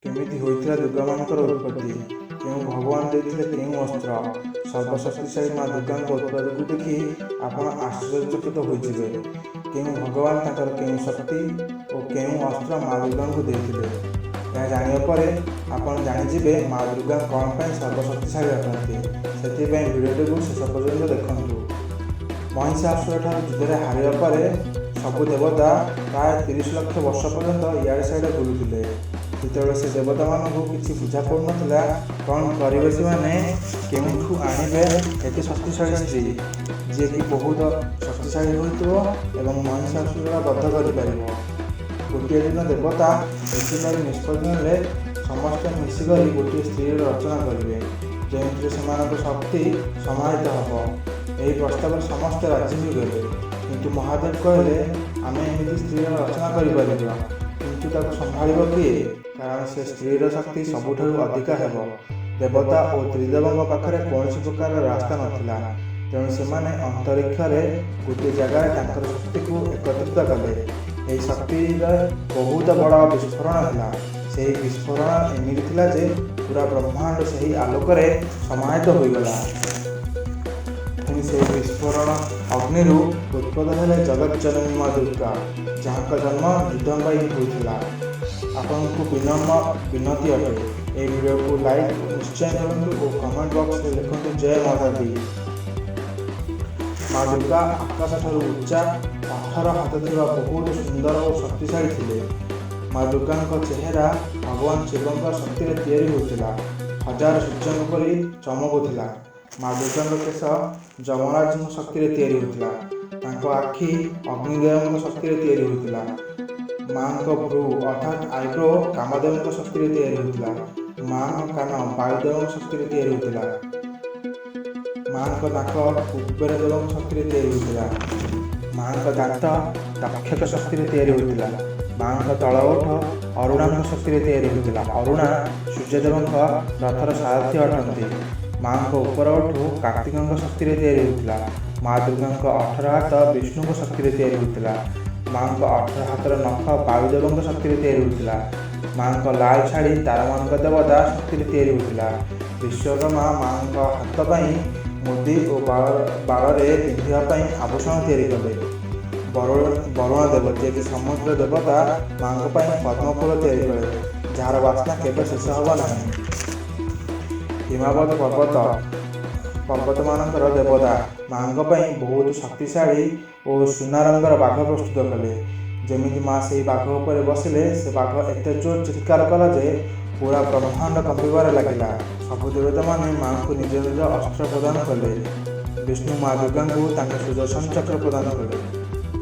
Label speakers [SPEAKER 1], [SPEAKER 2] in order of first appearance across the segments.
[SPEAKER 1] କେମିତି ହୋଇଥିଲା ଦୁର୍ଗା ମାଙ୍କର ଉତ୍ପତ୍ତି? କେଉଁ ଭଗବାନ ଦେଇଥିଲେ କେଉଁ ଅସ୍ତ୍ର? ସର୍ବଶକ୍ତିଶାଳୀ ମା ଦୁର୍ଗାଙ୍କ ଉତ୍ପତ୍ତିକୁ ଦେଖି ଆପଣ ଆଶ୍ଚର୍ଯ୍ୟଚକିତ ହୋଇଯିବେ। କେଉଁ ଭଗବାନ ତାଙ୍କର କେଉଁ ଶକ୍ତି ଓ କେଉଁ ଅସ୍ତ୍ର ମା ଦୁର୍ଗାଙ୍କୁ ଦେଇଥିଲେ, ଏହା ଜାଣିବା ପରେ ଆପଣ ଜାଣିଯିବେ ମା ଦୁର୍ଗା କ'ଣ ପାଇଁ ସର୍ବଶକ୍ତିଶାଳୀ ଅଟନ୍ତି। ସେଥିପାଇଁ ଭିଡ଼ିଓଟିକୁ ଶେଷ ପର୍ଯ୍ୟନ୍ତ ଦେଖନ୍ତୁ। ମହିଷାସୁର ଠାରୁ ଯୁଦ୍ଧରେ ହାରିବା ପରେ ସବୁ ଦେବତା ପ୍ରାୟ 30 ଲକ୍ଷ ବର୍ଷ ପର୍ଯ୍ୟନ୍ତ ଇଆଡ଼େ ସିଆଡ଼େ ବୁଲୁଥିଲେ। ଯେତେବେଳେ ସେ ଦେବତାମାନଙ୍କୁ କିଛି ବୁଝା ପଡ଼ୁନଥିଲା କ'ଣ କରିବେ, ସେମାନେ କେଉଁଠୁ ଆଣିବେ ଏତେ ଶକ୍ତିଶାଳୀ ସ୍ତ୍ରୀ, ଯିଏକି ବହୁତ ଶକ୍ତିଶାଳୀ ହୋଇଥିବ ଏବଂ ମହିଷାସୁରର ବଧ କରିପାରିବ। ଗୋଟିଏ ଦିନ ଦେବତା ମିଶିକରି ନିଷ୍ପତ୍ତି ନେଲେ, ସମସ୍ତେ ମିଶିକରି ଗୋଟିଏ ସ୍ତ୍ରୀର ରଚନା କରିବେ, ଯେଉଁଥିରେ ସେମାନଙ୍କ ଶକ୍ତି ସମାହିତ ହେବ। ଏହି ପ୍ରସ୍ତାବରେ ସମସ୍ତେ ରାଜି ହୋଇଗଲେ। କିନ୍ତୁ ମହାଦେବ କହିଲେ, ଆମେ ଏମିତି ସ୍ତ୍ରୀର ରଚନା କରିପାରିବା, କିନ୍ତୁ ତାକୁ ସମ୍ଭାଳିବ କିଏ? କାରଣ ସେ ସ୍ତ୍ରୀର ଶକ୍ତି ସବୁଠାରୁ ଅଧିକା ହେବ। ଦେବତା ଓ ତ୍ରିଦେବଙ୍କ ପାଖରେ କୌଣସି ପ୍ରକାରର ରାସ୍ତା ନଥିଲା। ତେଣୁ ସେମାନେ ଅନ୍ତରୀକ୍ଷରେ ଗୋଟିଏ ଜାଗାରେ ତାଙ୍କର ଶକ୍ତିକୁ ଏକତ୍ରିତ କଲେ। ଏହି ଶକ୍ତିର ବହୁତ ବଡ଼ ବିସ୍ଫୋରଣ ହେଲା। ସେହି ବିସ୍ଫୋରଣ ଏମିତି ଥିଲା ଯେ ପୁରା ବ୍ରହ୍ମାଣ୍ଡ ସେହି ଆଲୋକରେ ସମାହିତ ହୋଇଗଲା। ପୁଣି ସେହି ବିସ୍ଫୋରଣ ଅଗ୍ନିରୁ ଉତ୍ପନ୍ନ ହେଲେ ଜଗତଜନନୀ ମା ଦୁର୍ଗା, ଯାହାଙ୍କ ଜନ୍ମ ଯୁଦ୍ଧ ପାଇଁ ହୋଇଥିଲା। ଆପଣଙ୍କୁ ବିନମ୍ର ବିନତି ଅଟେ, ଏହି ଭିଡ଼ିଓକୁ ଲାଇକ୍ ନିଶ୍ଚୟ କରନ୍ତୁ ଓ କମେଣ୍ଟ ବକ୍ସରେ ଲେଖନ୍ତୁ, ଜୟ ମାତା ଦି। ମା ଦୁର୍ଗା ଆକାଶଠାରୁ ଉଚ୍ଚା, 18 ହାତ ଥିବା, ବହୁତ ସୁନ୍ଦର ଓ ଶକ୍ତିଶାଳୀ ଥିଲେ। ମା ଦୁର୍ଗାଙ୍କ ଚେହେରା ଭଗବାନ ଶିବଙ୍କ ଶକ୍ତିରେ ତିଆରି ହୋଇଥିଲା, ହଜାର ସୂର୍ଯ୍ୟଙ୍କ ପରି ଚମକୁଥିଲା। ମା ଦୁର୍ଗାଙ୍କ କେଶ ଯମରାଜଙ୍କ ଶକ୍ତିରେ ତିଆରି ହୋଇଥିଲା। ତାଙ୍କ ଆଖି ଅଗ୍ନିଦେବଙ୍କ ଶକ୍ତିରେ ତିଆରି ହୋଇଥିଲା। ମାଙ୍କ ଭ୍ରୁ ଅର୍ଥାତ୍ ଆଇବ୍ରୋ କାମଦେବଙ୍କ ଶକ୍ତିରେ ତିଆରି ହୋଇଥିଲା। ମାଙ୍କ କାନ ବାୟୁଦେବଙ୍କ ଶକ୍ତିରେ ତିଆରି ହୋଇଥିଲା। ମାଙ୍କ ନାକ କୁବେର ଦେବଙ୍କ ଶକ୍ତିରେ ତିଆରି ହୋଇଥିଲା। ମାଙ୍କ ଦାନ୍ତ ତକ୍ଷକ ଶକ୍ତିରେ ତିଆରି ହୋଇଥିଲା। ମାଙ୍କ ତଳ ଓଠ ଅରୁଣାଙ୍କ ଶକ୍ତିରେ ତିଆରି ହୋଇଥିଲା। ଅରୁଣା ସୂର୍ଯ୍ୟଦେବଙ୍କ ରଥର ସାରଥୀ ଅଟନ୍ତି। ମାଙ୍କ ଉପର ଓଠ କାର୍ତ୍ତିକଙ୍କ ଶକ୍ତିରେ ତିଆରି ହୋଇଥିଲା। ମା ଦୁର୍ଗାଙ୍କ 18 ହାତ ବିଷ୍ଣୁଙ୍କ ଶକ୍ତିରେ ତିଆରି ହୋଇଥିଲା। ମାଙ୍କ 18 ହାତର ନଖ ବାୟୁଦେବଙ୍କ ଶକ୍ତିରେ ତିଆରି ହୋଇଥିଲା। ମାଙ୍କ ଲାଲ ଶାଢ଼ୀ ତାରାମାନଙ୍କ ଦେବତା ଶକ୍ତିରେ ତିଆରି ହୋଇଥିଲା। ବିଶ୍ୱକର୍ମା ମାଙ୍କ ହାତ ପାଇଁ ମୁଦି ଓ ବାଳରେ ପିନ୍ଧିବା ପାଇଁ ଆଭୂଷଣ ତିଆରି କଲେ। ବରୁଣ ଦେବ, ଯିଏକି ସମୁଦ୍ର ଦେବତା, ମାଙ୍କ ପାଇଁ ପଦ୍ମଫୁଲ ତିଆରି କଲେ, ଯାହାର ବାସ୍ନା କେବେ ଶେଷ ହେବ ନାହିଁ। ହିମାବତ ପର୍ବତ, ପର୍ବତମାନଙ୍କର ଦେବତା, ମାଙ୍କ ପାଇଁ ବହୁତ ଶକ୍ତିଶାଳୀ ଓ ସୁନା ରଙ୍ଗର ବାଘ ପ୍ରସ୍ତୁତ କଲେ। ଯେମିତି ମା ସେହି ବାଘ ଉପରେ ବସିଲେ, ସେ ବାଘ ଏତେ ଜୋର ଚିତ୍କାର କଲା ଯେ ପୁରା ବ୍ରହ୍ମାଣ୍ଡ କମ୍ପିବାରେ ଲାଗିଲା। ସବୁ ଦେବତାମାନେ ମାଙ୍କୁ ନିଜ ନିଜ ଅସ୍ତ୍ର ପ୍ରଦାନ କଲେ। ବିଷ୍ଣୁ ମା ଦୁର୍ଗାଙ୍କୁ ତାଙ୍କ ସୁଦର୍ଶନ ଚକ୍ର ପ୍ରଦାନ କଲେ।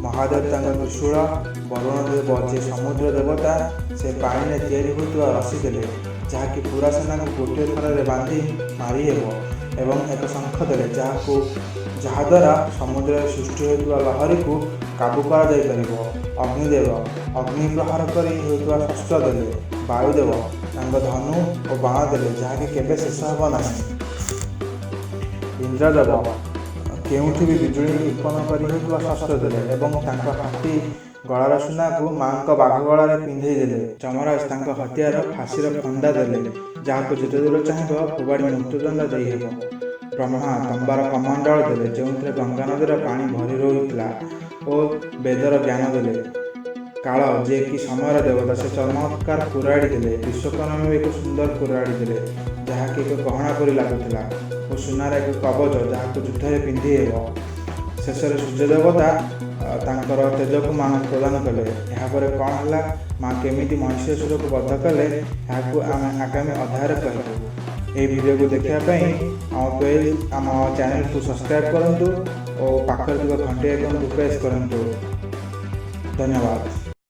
[SPEAKER 1] ମହାଦେବ ତାଙ୍କ ତ୍ରିଶୂଳ। ବରୁଣ ଦେବ, ଯିଏ ସମୁଦ୍ର ଦେବତା, ସେ ପାଣିରେ ତିଆରି ହୋଇଥିବା ରସି ଦେଲେ, ଯାହାକି ପୁରା ସେନାକୁ ଗୋଟିଏ ଥରରେ ବାନ୍ଧି ମାରିହେବ ଏବଂ ଏକ ଶଙ୍ଖ ଦେଲେ, ଯାହାଦ୍ୱାରା ସମୁଦ୍ରରେ ସୃଷ୍ଟି ହୋଇଥିବା ଲହରୀକୁ କାବୁ କରାଯାଇପାରିବ। ଅଗ୍ନିଦେବ ଅଗ୍ନି ପ୍ରହାର କରି ହେଉଥିବା ଶସ୍ତ୍ର ଦେଲେ। ବାୟୁଦେବ ତାଙ୍କ ଧନୁ ଓ ବାଣ ଦେଲେ, ଯାହାକି କେବେ ଶେଷ ହେବ ନାହିଁ। ଇନ୍ଦ୍ରଦେବ କେଉଁଠି ବି ବିଜୁଳି ଉତ୍ପନ୍ନ କରି ହେଉଥିବା ଶସ୍ତ୍ର ଦେଲେ ଏବଂ ତାଙ୍କ ହାତୀ ଗଳାର ସୁନାକୁ ମାଙ୍କ ବାଘ ଗଳାରେ ପିନ୍ଧେଇ ଦେଲେ। ଯମରାଜ ତାଙ୍କ ହତିଆର ଫାଶୀର ଫନ୍ଦା ଦେଲେ, ଯାହାକୁ ଯେତେ ଦୂର ଚାହିଁବ ଫୋପାଡ଼ି ମୃତ୍ୟୁଦଣ୍ଡ ଦେଇହେବ। ବ୍ରହ୍ମା ତମ୍ବାର କମଣ୍ଡଳ ଦେଲେ, ଯେଉଁଥିରେ ଗଙ୍ଗା ନଦୀର ପାଣି ଭରି ରହିଥିଲା ଓ ବେଦର ଜ୍ଞାନ ଦେଲେ। କାଳ, ଯିଏକି ସମୟର ଦେବତା, ସେ ଚମତ୍କାର କୁରାଢ଼ୀ ଦେଲେ। ବିଶ୍ୱକର୍ମା ବି ଏକ ସୁନ୍ଦର କୁରାଢ଼ୀ ଦେଲେ, ଯାହାକି ଏକ ଗହଣା ପରି ଲାଗୁଥିଲା ଓ ସୁନାର ଏକ କବଚ, ଯାହାକୁ ଯୁଦ୍ଧରେ ପିନ୍ଧି ହେବ। ଶେଷରେ ସୂର୍ଯ୍ୟ ଦେବତା ତାଙ୍କର ତେଜକୁ ମାଙ୍କୁ ପ୍ରଦାନ କଲେ। ଏହାପରେ କ'ଣ ହେଲା, ମା କେମିତି ମହିଷାସୁରକୁ ବଧ କଲେ, ଏହାକୁ ଆମେ ଆଗାମୀ ଅଧ୍ୟାୟରେ କହିବୁ। ଏହି ଭିଡ଼ିଓକୁ ଦେଖିବା ପାଇଁ ଆମ ପେଜ୍, ଆମ ଚ୍ୟାନେଲକୁ ସବସ୍କ୍ରାଇବ୍ କରନ୍ତୁ ଓ ପାଖରେ ଥିବା ଘଣ୍ଟି ଆଇକନ୍କୁ ପ୍ରେସ୍ କରନ୍ତୁ। ଧନ୍ୟବାଦ।